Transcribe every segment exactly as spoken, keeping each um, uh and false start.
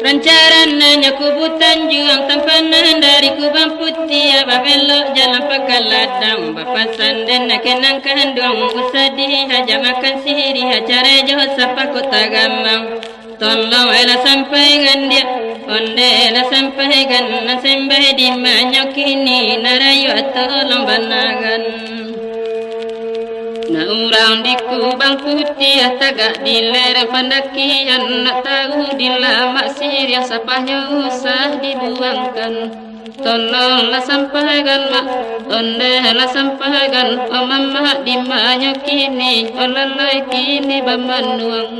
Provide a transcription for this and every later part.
Rancarananyo kubu Tanjuang, tampanan dari Kubang Putiah, babelok jalan Pakaladang, bapasan den kenang kanduang, usah dihaja makan sirih, carai jo sapah Kota Gamang. Tolong lah sampaikan dia, onde lah sampaikan, nan sembah di manyo kini, nan rayuak tolong banakan. Nah, urang di Kubang Putiah, tagak di lereng pandakian, nak tahu di lamak siriang, sapahnyo usah dibuangkan. Tolonglah sampaikan, Mak, ondehlah sampaikan, oh Mamak, di manyo kini, oh lalai kini bamanuang.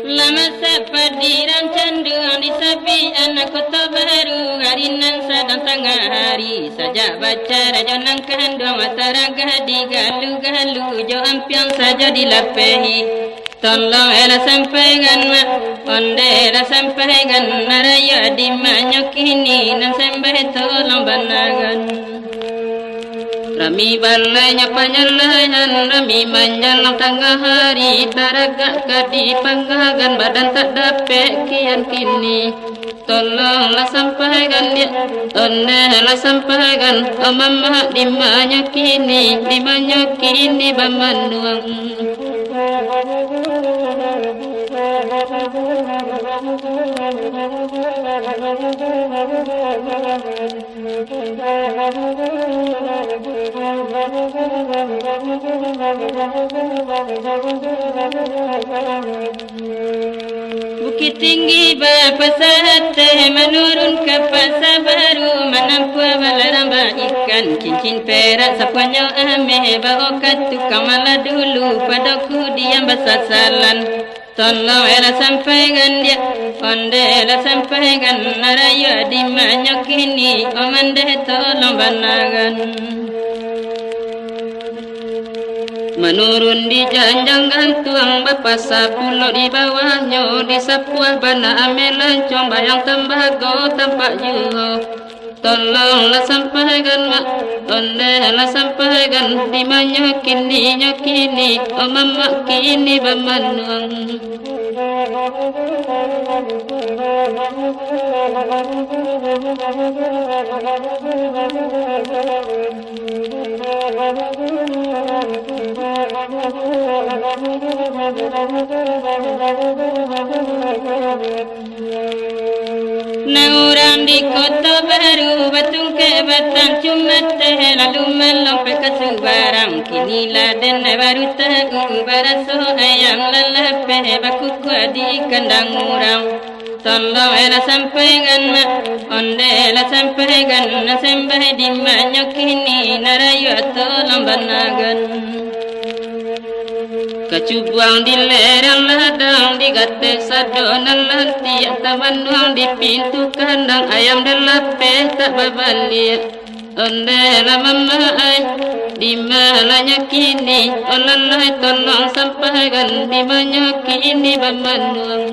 Lah masak padi rancak duang, disabian Kota Baru, hari nan sadang tangah hari. Sajak bacara jo nan kanduang, mataragah digalu-galu, jo ampiang sajo dilapehi. Tolong lah sampaikan, Mak, onde lah sampaikan, nan rayuak di manyo kini, nan sembah tolong banakan. Rami balainyo panyalahan, rami manjalang tangah hari, taragak ka dipanggagan, badan tak dapek kian kini. Tolonglah sampaikan dia, ondehlah sampaikan, oh Mamak, di manyo kini, di manyo kini bamanuang. Bukittinggi bapasah ateh, manurun ka Pasa Baru, manampuah balarang baikan, cincin perak sapuahnyo ameh, bao ka tukang malah dulu, pado kudian basasalan. Tolong lah sampaikan dia, ondeh lah sampaikan, nan rayuak di manyo kini, oh mandeh tolong banakan. Manurun di janjang gantuang, bapasa pulo di bawahnyo, di sapuah bana ameh lancuang, bayang tambago tampak juo. Tolonglah sampaikan, Mak, ondehlah sampaikan, di manyo kini, nyo kini, oh Mamak, kini bamanuang. Nan urang di Kota Baru, batungkek batang cumateh, lalu malompek ka subarang. Kini lah den baru tahu, baraso ayam lah lapeh, bakukuak di kandang urang. Tolong lah sampaikan, Mak, ondeh lah sampaikan, nan sembah di manyo kini, nan rayuak tolong banakan. Kacubuang di lereng ladang, digateh sado nan lantiak, tamanuang di pintu kandang, ayam nan lapeh tak babaliak. Ondeh lah Mamak ai, di manyo kini, oh lalai tolong sampaikan, di manyo kini bamanuang.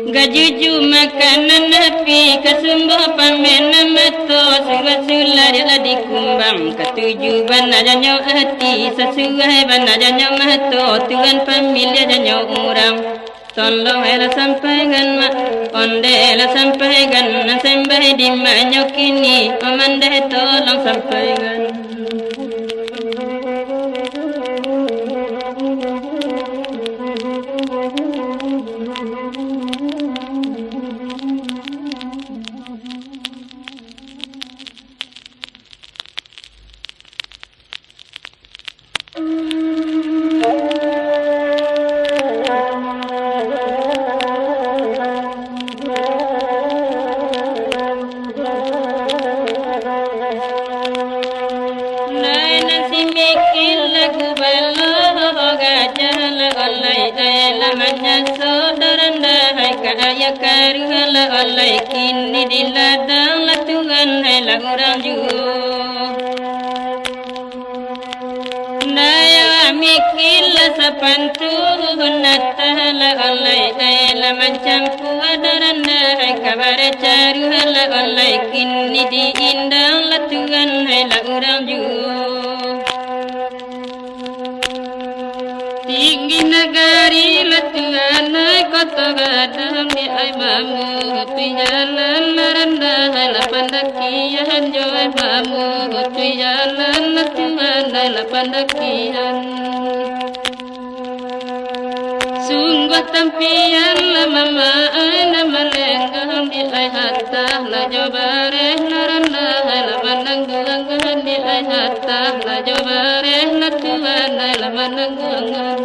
Gajuju makanan api, kasumbo pamenan mato, suruah sulah dialah dikumbang, katuju bana janyo ati, sasuai bana janyo mato, tuan pamiliah janyo urang. Tolong lah sampaikan, Mak, ondeh lah sampaikan, nan sembah di manyo kini, oh mandeh tolong sampaikan. Karuah lah olai kini di ladang lah Tuhan, hai lah urang juo. Ndak mikir lah sapantu, natah lah olai, hai lah mancampua daranda, hai kabar caruah lah olai kini di indang lah Tuhan, hai lah urang juo. Tinggi nagari lah Tuhan, ai koto gadang di ai mamutuih jalan lah randah, ai lah pandakian jo ai mamutuih jalan lah Tuhan, ai lah pandakian. Sungguah tampian lah mamaai, lah malenggang di ai hatah, lah jo bareh lah randah, ai lah manangguangkan di ai hatah, lah jo bareh lah Tuhan, ai lah manangguangkan.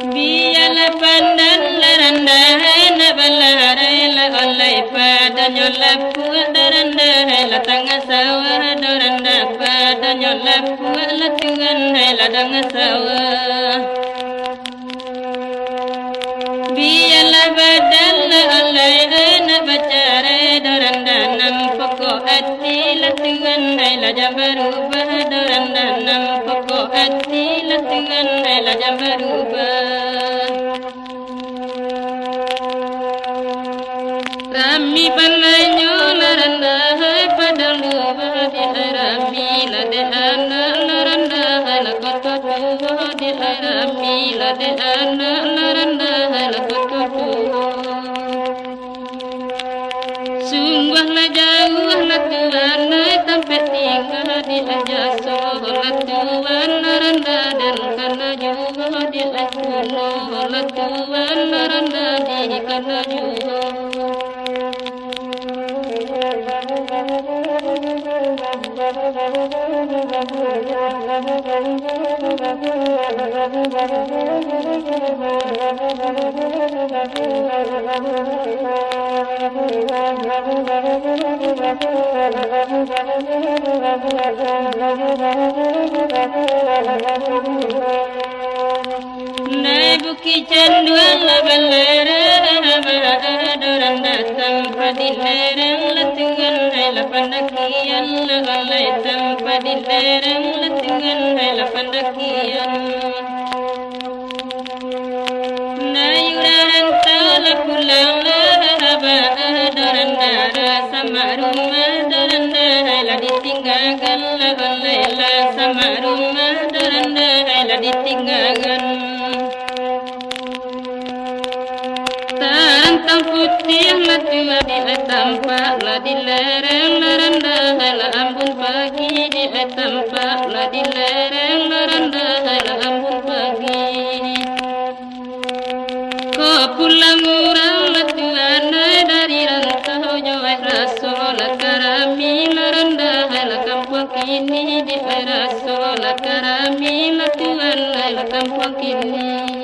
Bialah pandan lah randah, nak balarai lah olai, padanyo lapuak daranda, lah tangah sawah daranda, padanyo lapuak lah Tuhan, lah tangah sawah. Bialah badan lah alai, nak bacarai daranda, nan pokok ati lah Tuhan, hai lah jan barubah daranda, nan pokok ati lah Tuhan, hai lah jan barubah. Rami banainyo lah randah, hai padang luah di ai rami lah dek anak lah randah, hai lah koto tuo di ai rami lah dek anak lah randah, hai lah koto tuo. Sungguah lah jauah lah Tuhan, ai tampek tingga di ai jaso lah Tuhan, lah randah dan kana juo di ai kuno lah Tuhan, lah randah di kana juo. Nai Bukik Canduang lah balarang, dorang datang padi lereng lah Tuhan, hai lah pandakian lah balai tampa di lereng lah Tuhan, hai lah pandakian. Nai urang rantau lah pulang lah, dorang dara samak rumah, dorang dahai lah ditinggakan lah, balai lah samak rumah, dorang dahai lah ditinggakan. Tarantang putiah lah Tuhan di ai tampak lah di lereng lah randah, hai lah ambun pagi di ai tampak lah di lereng lah randah, hai lah ambun pagi. Ko pulang urang lah Tuhan ai dari rantau jo ai raso lah karami lah randah, hai lah kampuang kini di ai raso lah karami lah Tuhan, hai lah kampuang kini.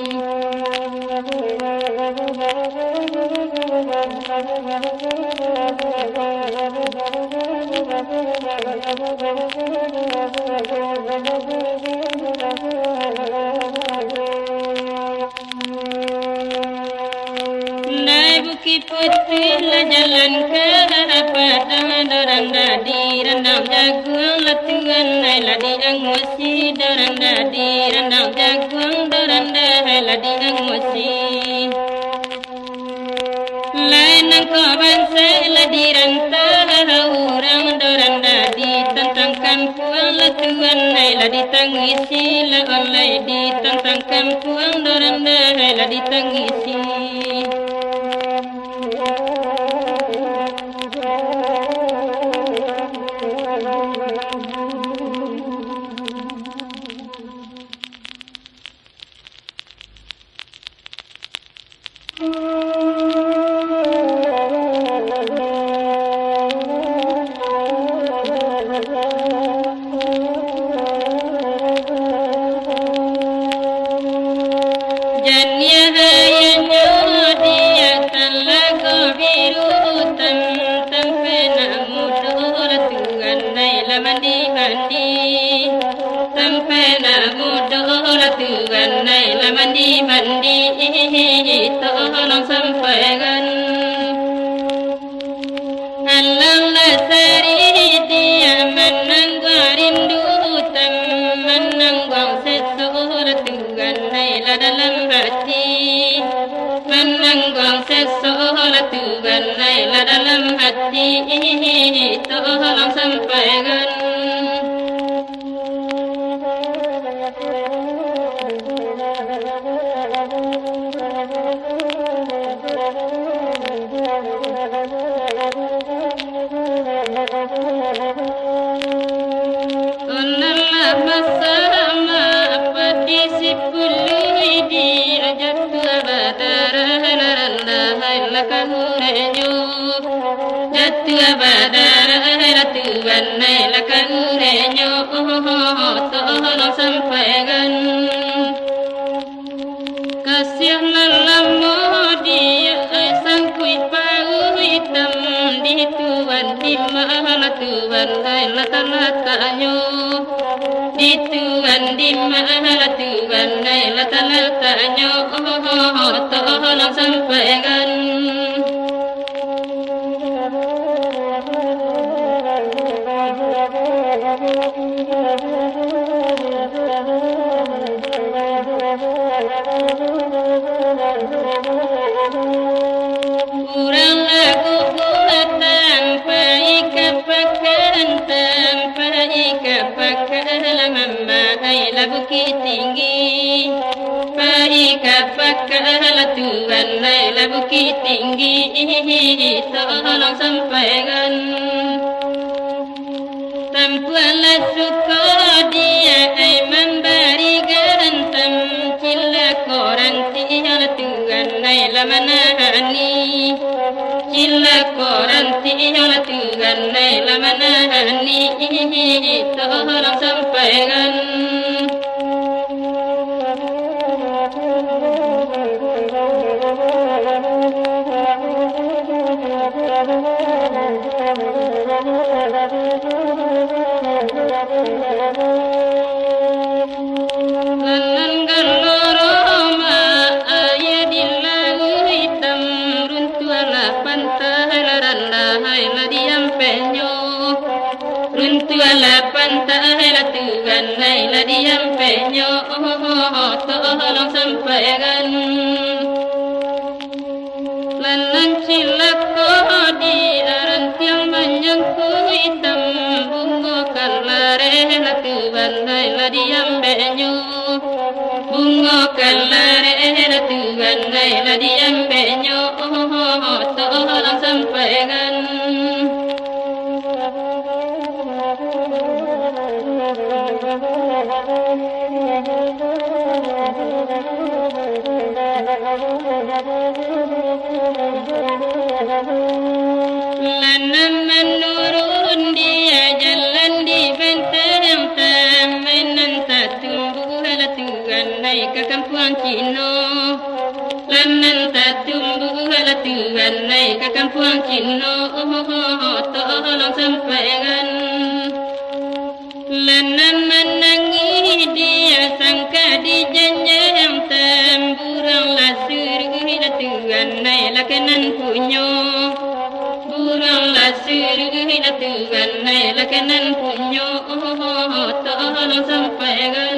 Nai Bukik Putuih lah jalan ka Padang, dorang dadi randang jaguang lah Tuhan, hai lah di angusi, dorang dadi randang jaguang, dorang dahai lah di angusi. Lai nangko bansai lah di rantau urang, dorang dadi tantang kampuang lah Tuhan, hai lah ditangisi lah, alai ditantang kampuang, dorang dahai lah ditangisi. Janiah ayah nyo di atalago biru, tam-, tampek nak mudo lah tu ganai lah mandi-mandi. Tampek nak mudo lah tu ganai lah mandi-mandi. Tolong sampaikan. Alang lah sari dia manangguang rindu, tam-, manangguang seso lah tu ganai lah dalam hati. Manangguang seso lah tu ganai lah dalam hati. Tolong sampaikan. Onanlah masama padi sipuluh idi, jatuah badarah lah randah lah kagurenyo. Jatuah badarah lah tu ganai lah kagurenyo. Tolong sampaikan. Kasiah nan lamo di ai sangkuik pauh itam, di tuan di ma lah tu ganai lah talataknyo. Di tuan di ma lah tu ganai lah talataknyo. Tolong sampaikan. Urang lagu buatan, pai ka pakan, tam-, pai ka pakan, lah mamakai lah Bukittinggi. Pai ka pakan lah tu ganai lah Bukittinggi, tolong sampaikan. Tampualah suko dia ai mambari gantam, cilako ranti lah tu ganai lah manahani. Cilako ranti lah tu ganai lah manahani, tolong sampaikan. Nan galo roma aia di lauik itam, runtualah pantai lah randah lah diampehnyo. Runtualah pantai lah tu ganai lah diampehnyo, tolong sampaikan. Lanang cilako di arantiang manyangkuik itam, bungo kalareh lah tu ganai lah diampehnyo. Bungo kalareh lah tu ganai lah diampehnyo, tolong sampaikan. Lanang manurun dia jalan di benteng, mainan tatumbuah lah tu ganai ka kampuang Cino. Lanang tatumbuah lah tu ganai ka kampuang Cino, tolong sampaikan. Lanang manangih dia sangka dijanjang, tam-, buruang lah suruik lah tu ganai lah ka nan punyo. Buruang lah suruik lah tu ganai lah ka nan punyo, tolong sampaikan.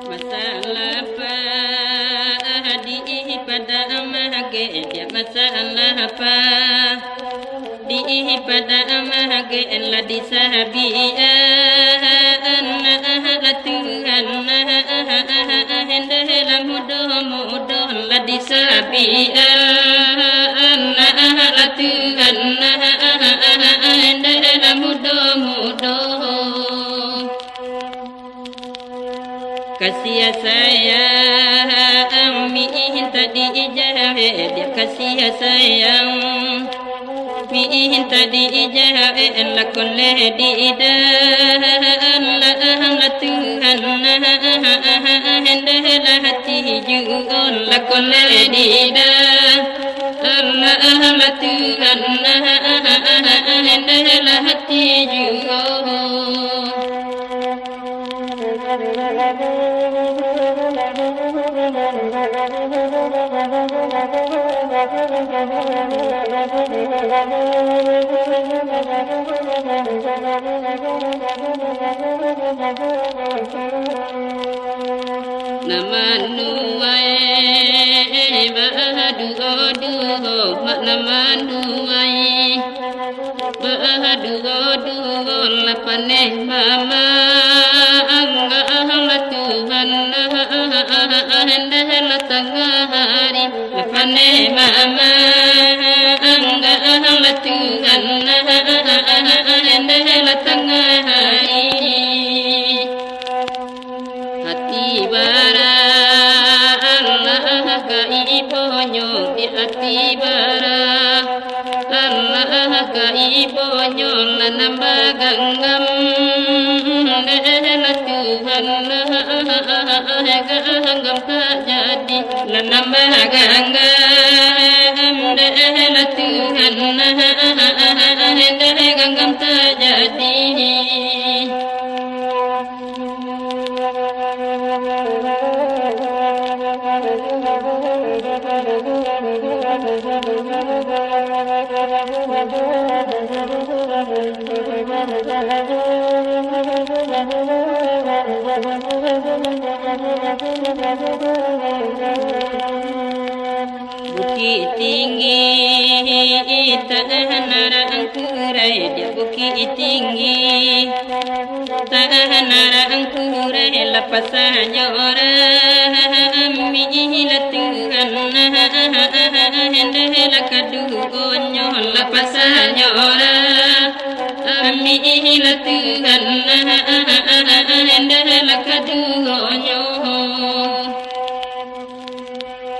Masalah pa di pada mahage, masalah pa di pada mahage lah disabian, lah Tuhan. Tapi anak lah Tuhan, dek lah mudo-mudo. Kasih sayang minta diijawek, dia kasih sayang minta diijawek, lakon leh di idan, lah Tuhan, hendak lah hati juo, lakon leh di idan, lah Tuhan, hendak lah hati juo. Nan manuai baduo-duo, mak nan manuai baduo-duo, lah paneh mama, anggah lah Tuhan, hendak lah tangah hari, lah paneh mama, anggah lah Tuhan, hendak lah tangah hari. Hati bara Allah ka ibonyo, di hati bara Allah ka ibonyo, lah nan baganggam, dek lah Tuhan, ganggam tak jadi, lah nan baganggam, dek lah Tuhan, dek ganggam tak jadi. Bukik Tinggi, tanah nan angkurai, di Bukik Tinggi, tanah nan angkurai, lah pasanyo urang, ambilah Tuhan, hendak lah kaduonyo, lah pasanyo urang, ambilah Tuhan, hendak lah kaduonyo.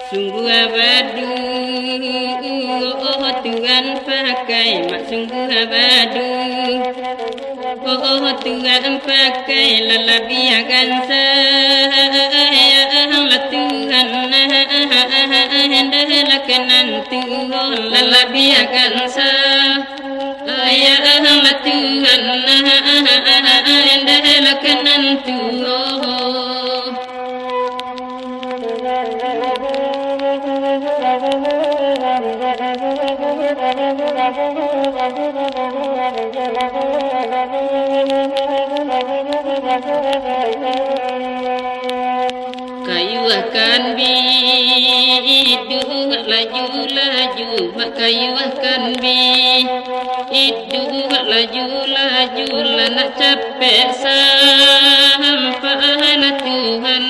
Sungguah badu, oh, Tuhan pakai, mak sungguah badu. Oh, Tuhan pakai, lah labiah gansa, ya Allah Tuhan, hendak lah ka nan tuo, lah labiah gansa, ya Allah Tuhan, hendak lah ka nan tuo. Kayuahkan bi iduik laju-laju, mak kayuahkan bi iduik laju-laju, lah nak capek sampai lah Tuhan,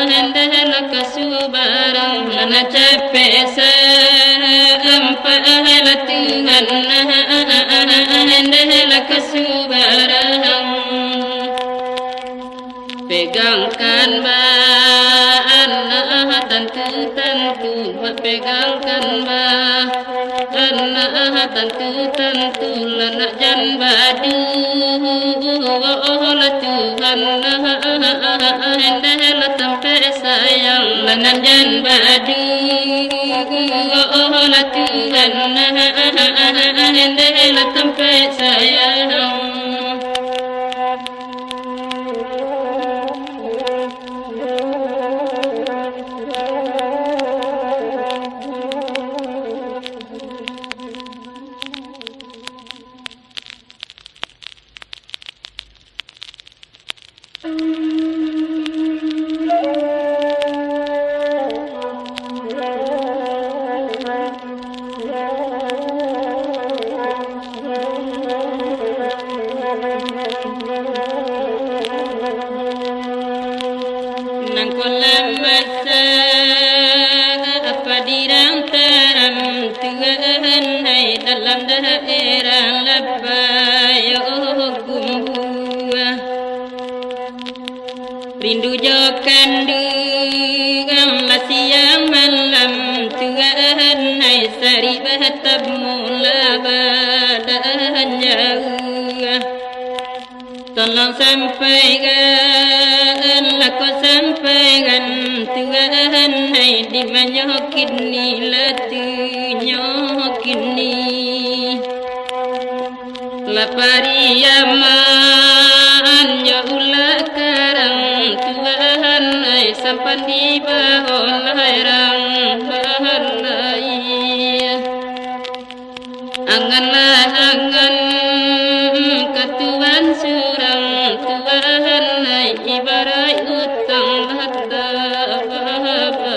hendak lah ka subarang, lah nak capek sampai lah Tuhan, hendak lah ka subarang. Pegangkan ba anak tantu-tantu, mak pegangkan ba anak tantu-tantu, lah nak jan badu, oh, lah Tuhan, hendak lah tampek sayang, lah nak jan badu, oh, lah Tuhan, hendak lah tampek sayang. Nan ko lah masa Erang lapai, oh, kumbuah. Rindu jo kanduang lah siang malam, Tuhan ai, sari batamu lah badan jauah. Tolong sampaikan, lah ko sampaikan, Tuhan ai, di manyo kini, lah tunyo kini. Lah Pariaman jo Ula Karang, Tuhan ai, sampan di bawah larang, Tuhan ai. Angan lah angan ka Tuhan surang, Tuhan ai, ibaraik utang lah tabayia.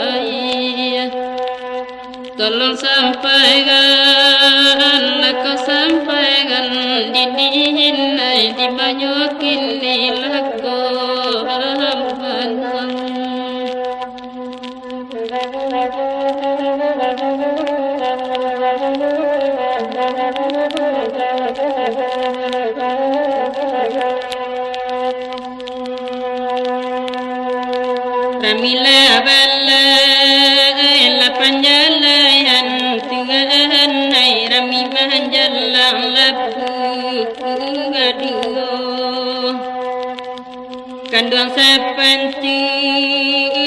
Tolong sampaikan, lah ko sampaikan, di dihin ai, di manyo kini, lah ko banuang. Rami lah balai, lah panjalayan, Tuhan ai, rami manjalang, lah pukua duo. Kanduang sapantu,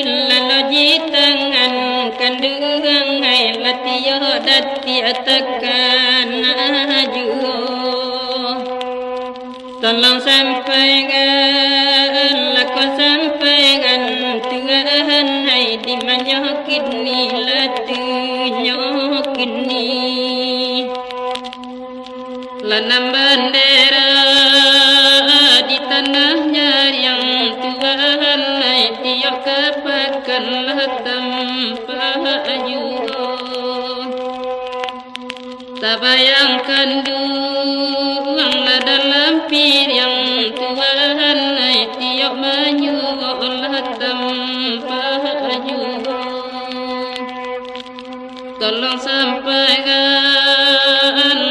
lalo ji tangan, kanduang ai, lah tiok datiak takana juo. Tolong sampaikan, lah ko sampaikan, Tuhan ai, di manyo kini, lah tunyo kini. Lah nan bandera di tanah Nyariang, Tuhan ai, tiok ka pakan lah tampak juo. Tabayangkan duang lah dalam piriang, Tuhan ai, tiok manyuok lah tampak juo. Tolong sampaikan,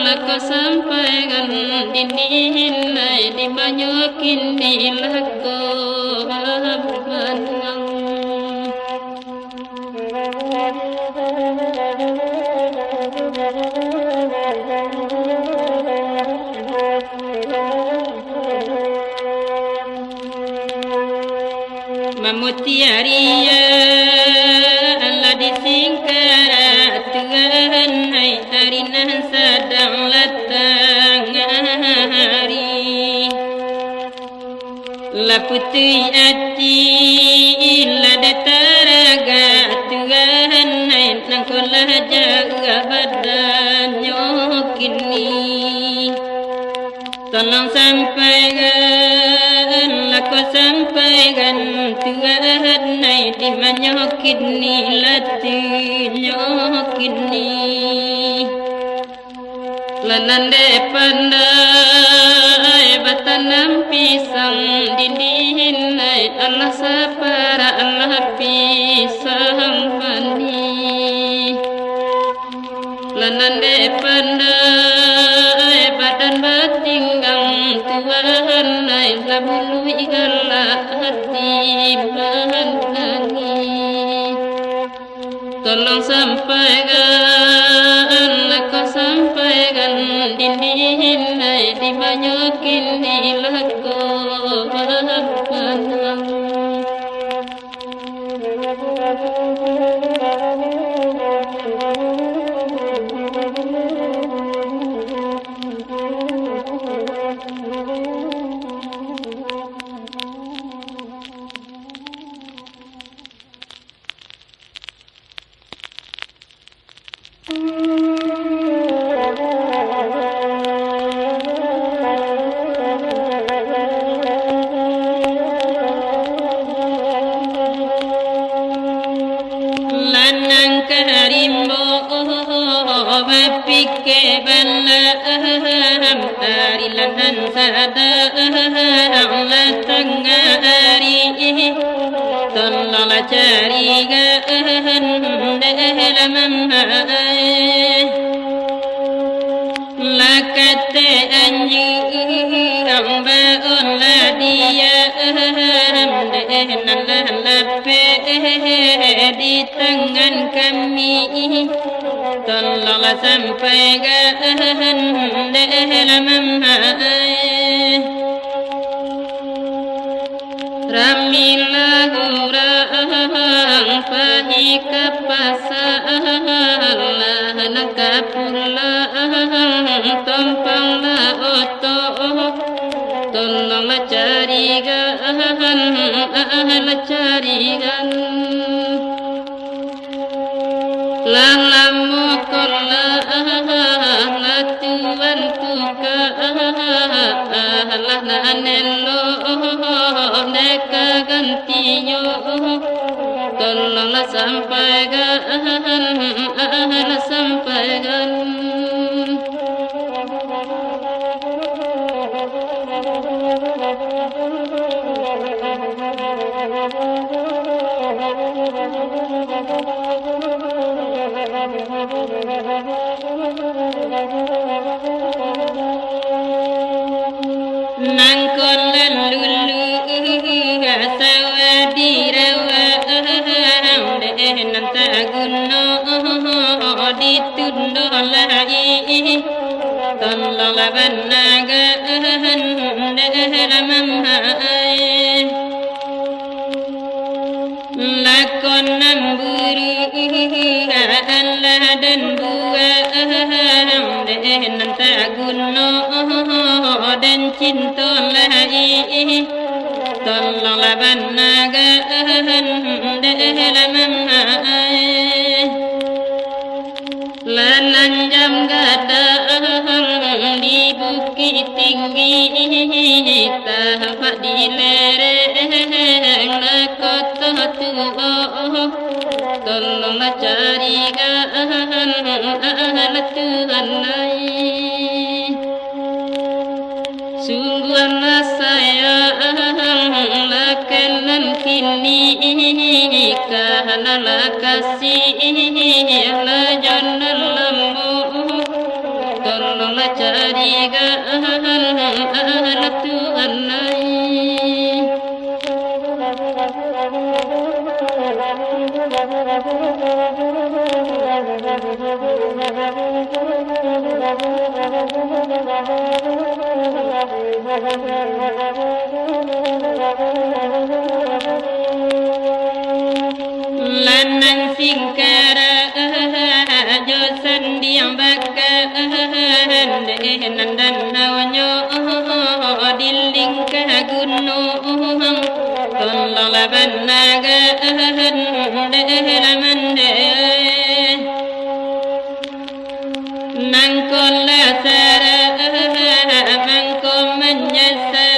lah ko sampaikan, di dihin ai, di manyo kini, lah ko banuang. Mamutiaria lah di singkarak, Tuhan ai, ari nan sadang lah tangah ari. Lah putuih ati, lah dek taragak, Tuhan ai, nan ko lah jauah badannyo kini. Tolong sampaikan, lah ko sampaikan, Tuhan ai, di manyo kini, lah tunyo kini. Lah nan dek pandai batanam pisang, di dihin ai, alah saparak lah pisang manih. Lah nan dek pandai badan batinggang, Tuhan ai, lah muluik galak, ati manangih. Tolong sampaikan, lah ko sampaikan, di dihin ai, di manyo kini, lah ko banuang. Lanang ka rimbo, bapikir bana, ari lanang sadang lah tangah ari. Tolonglah carikan dek lah mamakai. Dek nan lah lapeh di tangan kami, tolonglah sampaikan dek lah mamae. Ramilah urang payi ka pasa, lah nan ka pulang tompang lah oto. Tolonglah carikan, lah carikan. Lah lamo ko lah, lah tuan tuka, lah nan elok dek ka gantinyo. Tolonglah sampaikan, lah sampaikan. Nangko lalu sawah dirawang, dek nan taguno ditundo lai. Tolonglah banagan dek lah mamae. Lakon nan buruak alah den buang, dek nan taguno den cinto lai. Tolonglah banagan dek lah mamae. Lah nan jam gadang di Bukik Tinggi, tapak di lereng lah Koto Tuo. Tolonglah carikan, alah Tuhan ai. Sungguahlah sayang, lah ka nan kini, ka nan lakasi, lah jo nan lamo. Tolonglah carikan, alah Tuhan ai. Lanang singkara jo sandiang baka, dek nan danaunyo dilingka gunuang. Tolonglah banagan dek lah mandeh. Nangko lah sara mangko manyasa,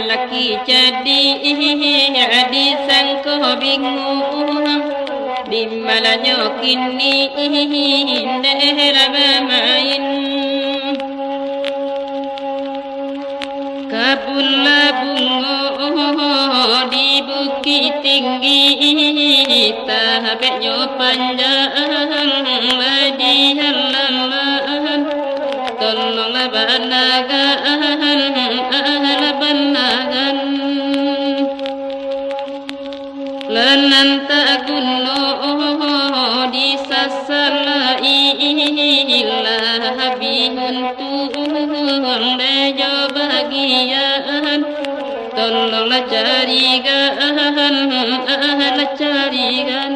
laki cadiak disangko binguang. Di mananyo kini dek lah bamain. Kabun lah bungo di Bukik Tinggi, tabeknyo panjang lah di halaman. Tolonglah banagan, lah banagan. Lah nan taguno disasalai, lah habih untuang dek jo bagian. Tolonglah carikan, lah carikan.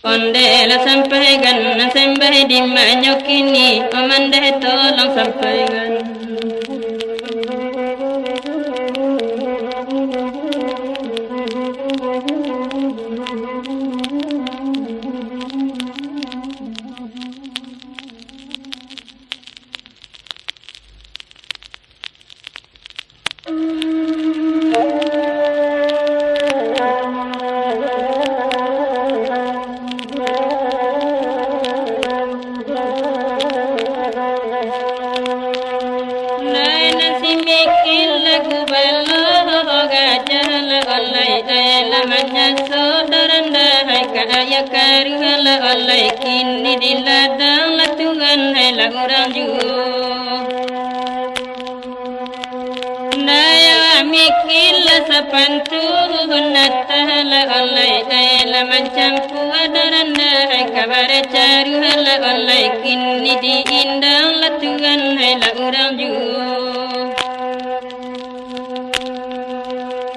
Ondeh lah sampaikan, nan sembah di manyo kini, omandeh tolong sampaikan. Karuah lah olai kini di ladang lah Tuhan, hai lah urang juo. Ndak mikir lah sapantu, natah lah olai, ai lah mancampua daranda, hai kabar caruah lah olai kini di indang lah Tuhan, hai lah urang juo.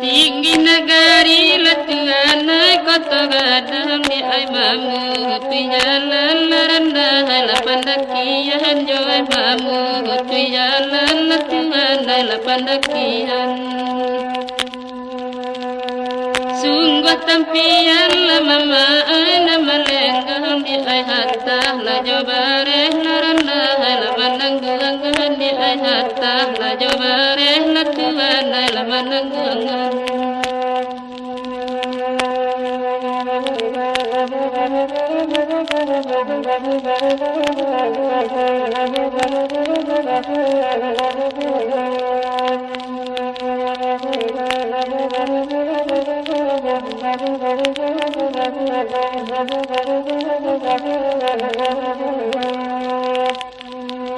Tinggi nagari lah Tuhan, ai koto gadang di ai mamutuih jalan lah randah, ai lah pandakian jo ai mamutuih jalan lah Tuhan, ai lah pandakian. Sungguah tampian lah mama ai nan malenggang di ai hatah lah jo bareh lah randah, ai lah manangguangkan di ai hatah lah jo bareh lah Tuhan, ai lah manangguangkan.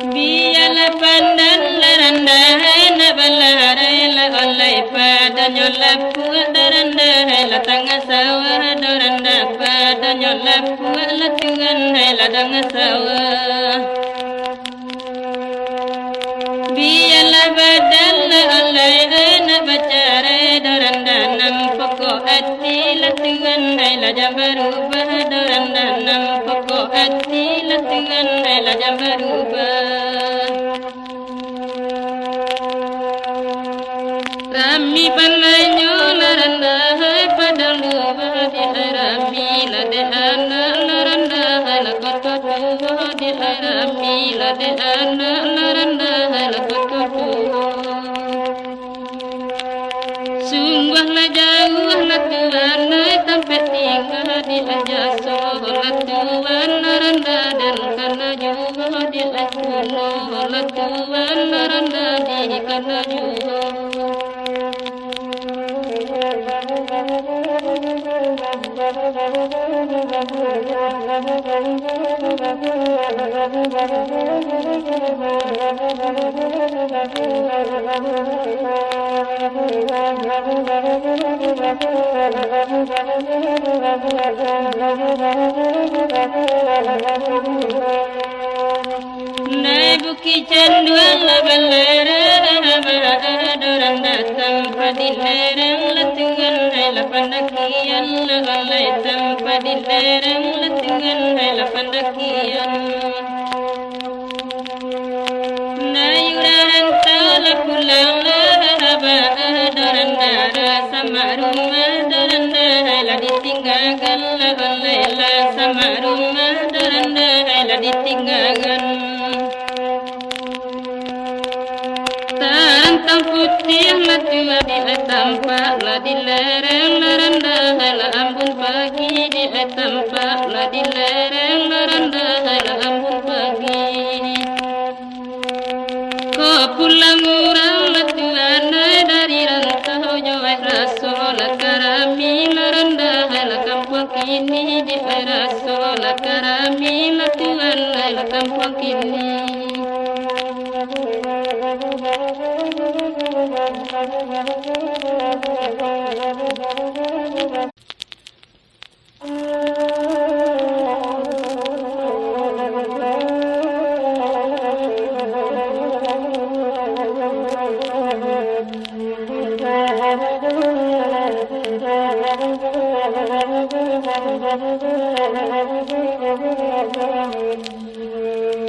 Bialah pandan lah randah, nak balarai lah olai, padanyo lapuak daranda, lah tangah sawah daranda, padanyo lapuak lah Tuhan, lah tangah sawah. Bialah badan lah olai, nak bacarai daranda, nan pokok ati lah Tuhan, lah jan barubah daranda, nan pokok ati lah Tuhan, lah jan barubah. Rami balainyo lah randah, hai padang luah di ai rami lah dek anak lah randah, hai lah koto tuo di ai rami lah dek anak lah randah, hai lah koto tuo. Sungguah lah jauah lah Tuhan, ai tampek tingga di ai jaso lah Tuhan, lah randah dan kana juo di ai kuno lah Tuhan, lah randah di kana juo. Naibu Kicanduan lah balarang, abah dorang datang padi lereng lah Tuhan, hai lah pandakian lah alai tampa di lereng lah Tuhan, hai lah pandakian. Nai urang rantau lah pulang lah, abah dorang dara samak rumah dorang dah, hai lah ditinggakan lah alai lah samak rumah dorang dah, hai lah ditinggakan. Tarantang putiah lah Tuhan di ai tampak lah di lereng lah randah, hai lah ambun pagi di ai tampak lah di lereng lah randah, hai lah ambun pagi. Ko pulang urang lah Tuhan ai dari rantau jo ai raso lah karami lah randah, hai lah kampuang kini di ai raso lah karami lah Tuhan, hai lah kampuang kini.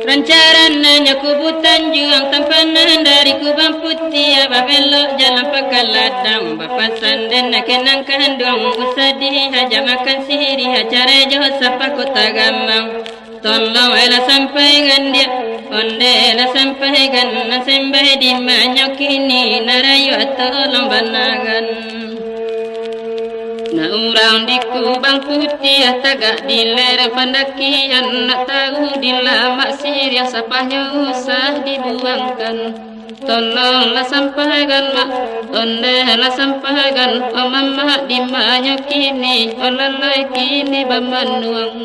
Rancarananyo Kubu Tanjuang, tampanan dari Kubang Putiah, babelok jalan Pakaladang, bapasan den kenang kanduang, usah dihaja makan sirih, carai jo sapah Kota Gamang. Tolong lah sampaikan dia, onde lah sampaikan, nan sembah di manyo kini, nan rayuak tolong banakan. Nah, urang di Kubang Putiah, tagak di lereng pandakian, nak tahu di lamak siriah, sapahnyo usah dibuangkan. Tolonglah sampaikan, Mak, ondeh lah sampaikan, oh Mamak, di manyo kini, oh lalai kini bamanuang.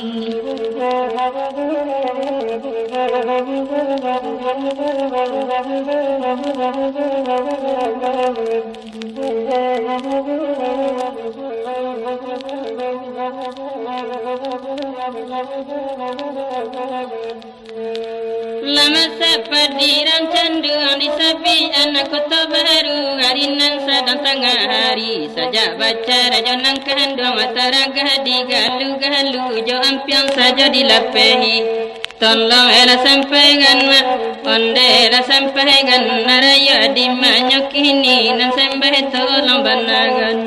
Lah masak padi rancanduang di sabian Koto Baru, ari nan sadang tangah hari, sajak bacarajo nan kanduang, taragah digalu-galu jo ampiang sajo dilapehi. Tolong elah sampaikan, Mak, ondeh elah sampaikan, narayo di manyo kini nan sembah tolong banagan.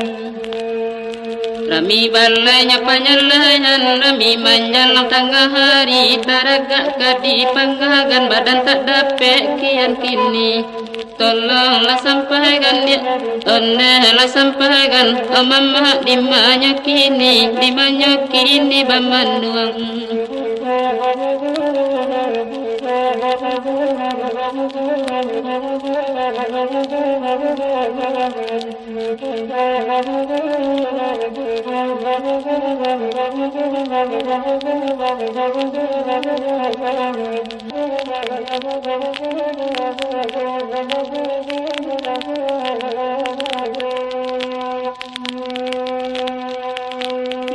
Rami balainyo panyalahan, rami manjalang tangah hari, taragak ka dipanggagan, badan tak dapek kian kini. Tolonglah sampaikan, Diak, ondeh lah sampaikan, oh Mamak, di manyo kini, di manyo kini bamanuang.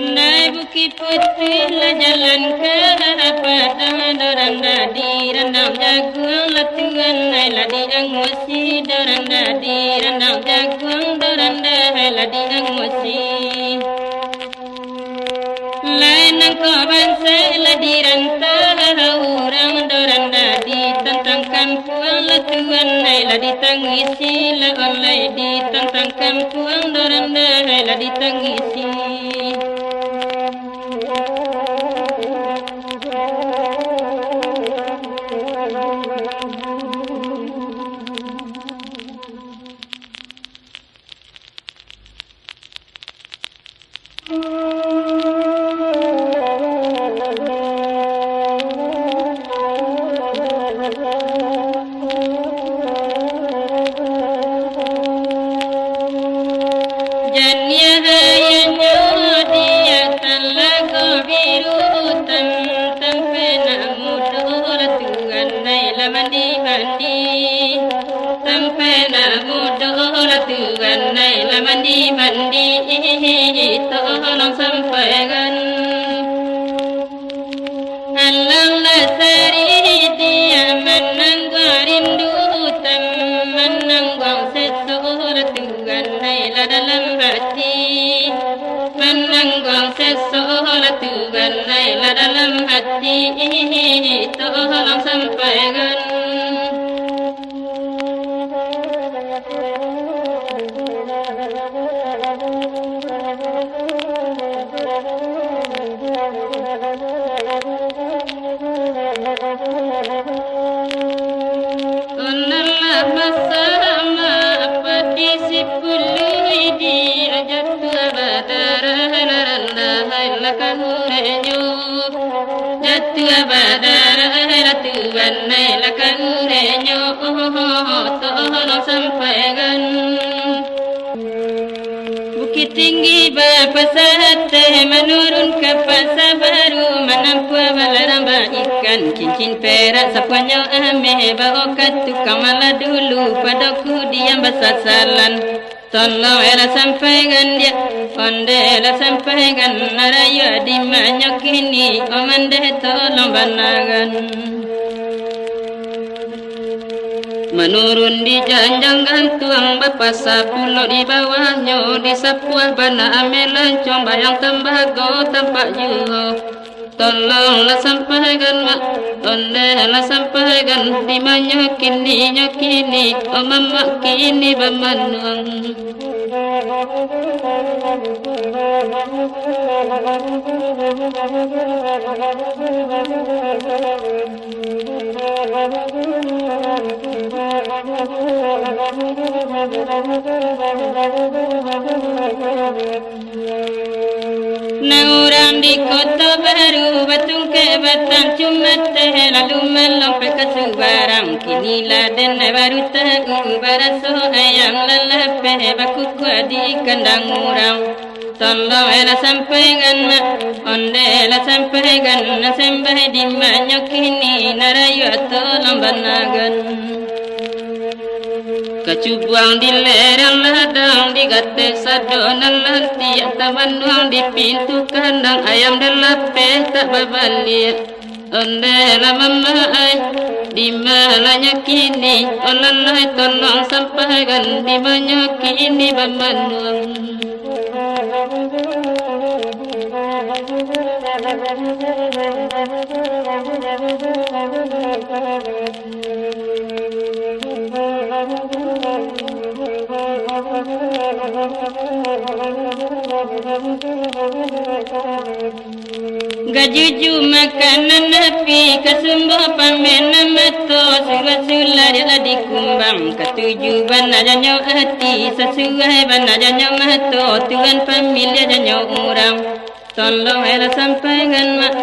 Ndai Bukik Putuih lah jalan ka Padang, dorang dadi randang jaguang lah tuan ai, lah diangusi dorang dadi randang jaguang, dorang dahai lah diangusi. Lai nangko bansaik lah dirantau urang, dorang dadi tantang kampuang lah tuan ai, lah ditangisi lah olai di tantang kampuang, dorang dahai lah ditangisi. Janiah ayah nyo di ateh lago biru utan, tampek nak mudo lah tuan ai lah mandi-mandi. Tampek nak mudo lah tuan ai lah mandi-mandi, tolong sampaikan. Alang lah sari dia manangguang rindu utan, manangguang seso lah tuan ai lah dalam hati. Manangguang seso lah tuan ai lah dalam hati, tolong sampaikan. Onanlah masamak padi sipuluah idi, jatuah badarah lah randah ai lah kahurenyo. Jatuah badarah lah tuan ai lah kahurenyo, tolong sampaikan. Bukik Tinggi bapasa ateh, manurun ka Pasa Baru, manampuah balarang baikan, cincin perak sapuanyo ameh, bao ka tukang malah dulu, padoku diam basasalan. Tolong elah sampaikan, Diak, ondeh elah sampaikan, narayo di manyo kini, omandeh tolong banagan. Manurun di janjang gantuang, bapasa pulo di bawahnyo, di sapuah bana ameh lancong, bayang tambago tampak juo. Tolonglah sampaikan, Mak, ondeh lah sampaikan, di manyo kini, nyo kini, oh Mamak kini bamanuang. Nan urang di Koto Baru, Batungkek batang cumateh, lalu malompek ka subarang. Kini lah den baru tahu, baraso ayam lah lapeh, bakukuak di kandang urang. Tolong elah sampaikan, Mak, ondeh elah sampaikan, nan sembah di manyo kini, nan rayuak tolong banagan. Kacubuang di lereng ladang, di gateh sado nan lantiak, tabanuang di pintu kandang, ayam den lapeh tak babaliak. Ondeh lah mama ai, di mananyo kini, olah lai tolong sampaikan, di manyo kini bamanuang. Gajuju makanan api, kasumbuah pamenan mato, suruah sulah dialah dikumbang, katuju bana janyo ati, sasuai bana janyo mato, tuan pamiliah janyo urang. Tolong elah sampaikan, Mak.